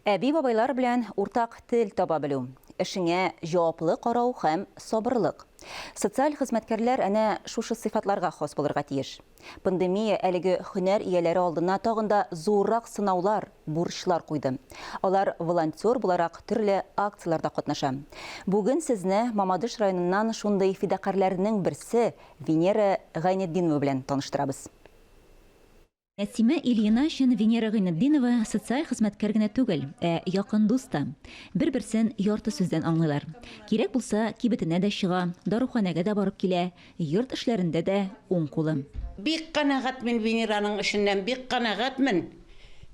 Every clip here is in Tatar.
Әби-бабайлар белән уртак тел таба белү, эшеңә җаваплы карау һәм сабырлык. Социаль хезмәткәрләр әнә шушы сыйфатларга хас булырга тиеш. Пандемия әлеге һөнәр ияләре алдына тагын да зуррак сынаулар, бурычлар куйды. Алар волонтер буларак төрле акцияләрдә катнаша. Бүген сезне Мамадыш районыннан шундый фидакарьләрнең берсе Венера Гайнетдинова белән таныштырабыз. Нәсимә Ильина өчен Венера Гыйнетдинова социаль хезмәткәр генә түгел, ә якын дус та. Бер-берсен ярты сүздән аңлыйлар. Кирәк булса, кибетенә дә чыга, даруханәгә дә барып килә, йорт эшләрендә дә уң кулы. Бик канәгать мин Венераның эшеннән, бик канәгатьмен.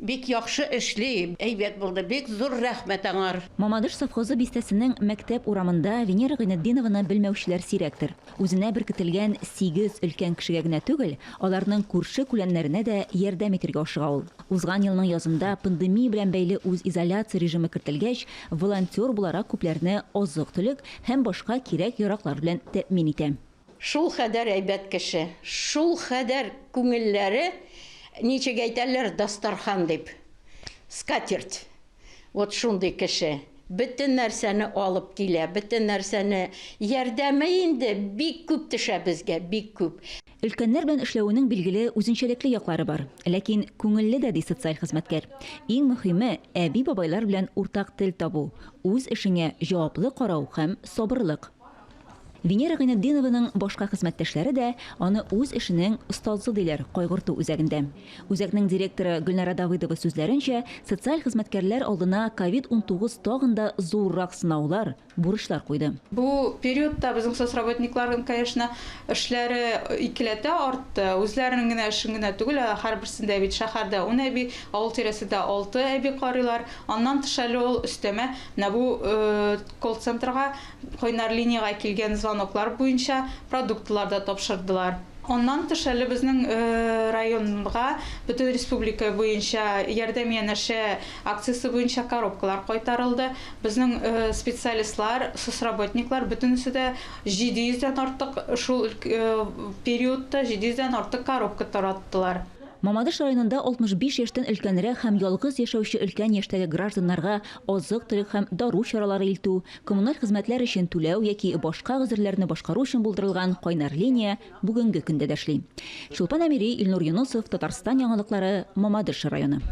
Бик яхшы эшли, әйбәт булды, бик зур рәхмәт аңар. Мамадыш совхозы бистәсенең Мәктәп урамында Венера Гыйнетдинованы белмәүчеләр сирәктер. Үзенә беркетелгән 8 өлкән кешегә генә түгел, аларның күрше-күләннәренә дә ярдәм итергә ашыга ул. Узган елның язында пандемия белән бәйле үзизоляция режимы кертелгәч, волонтер буларак күпләрне азык-төлек һәм башка кирәк-яраклар белән тәэмин итә. Шул хәдәр әйбәт кеше, шул хәдәр күңелләре, ничек әйтәләр, дастархан дип, скатерть. Вот шундый кеше. Бөтен нәрсәне алып килә, бөтен нәрсәне ярдәме инде бик күп төшә безгә, бик күп. Өлкәннәр белән эшләвенең билгеле үзенчәлекле яклары бар. Ләкин күңелле дә, ди социаль хезмәткәр. Иң мөһиме, әби-бабайлар белән уртак тел табу, үз эшеңә җаваплы карау һәм сабырлык. Венера Гыйнетдинованың башка хезмәттәшләре дә аны үз эшенең остазы диләр Кайгырту үзәгендә. Үзәкнең директоры Гөлнара Давыдова сүзләренчә, социаль хезмәткәрләр алдына ковид 19 тагын да зуррак сынаулар, бурычлар куйды. Бу периодта безнең соцработникларның, конечно, эшләре икеләтә артты. Үзләренең генә эшен генә түгел, ә һәрберсендә бит шәһәрдә ун әби, авыл тирәсендә алты әби карыйлар. Аннан тыш әле ул өстәмә менә бу колл-центрга Кайнар линиягә килгән звоноклар буенча продуктлар да тапшырдылар. Аннан тыш әле безнең районга бөтен республика буенча Ярдәм янәшә акциясе буенча коробкалар кайтарылды. Безнең специалистлар, соцработниклар бөтенесе дә 700 дән артык шул периодта 700 дән артык коробка тараттылар. Мамадыш районында 65 яшьтән өлкәнрәк һәм ялгыз яшәүче өлкән яшьтәге гражданнарга азык-төлек һәм дару чаралары илтү, коммуналь хезмәтләр өчен түләү яки башка гозерләрне башкару өчен булдырылган кайнар линия бүгенге көндә дә эшли. Чулпан Әмири, Илнур Юнысов, Татарстан яңалыклары, Мамадыш районы.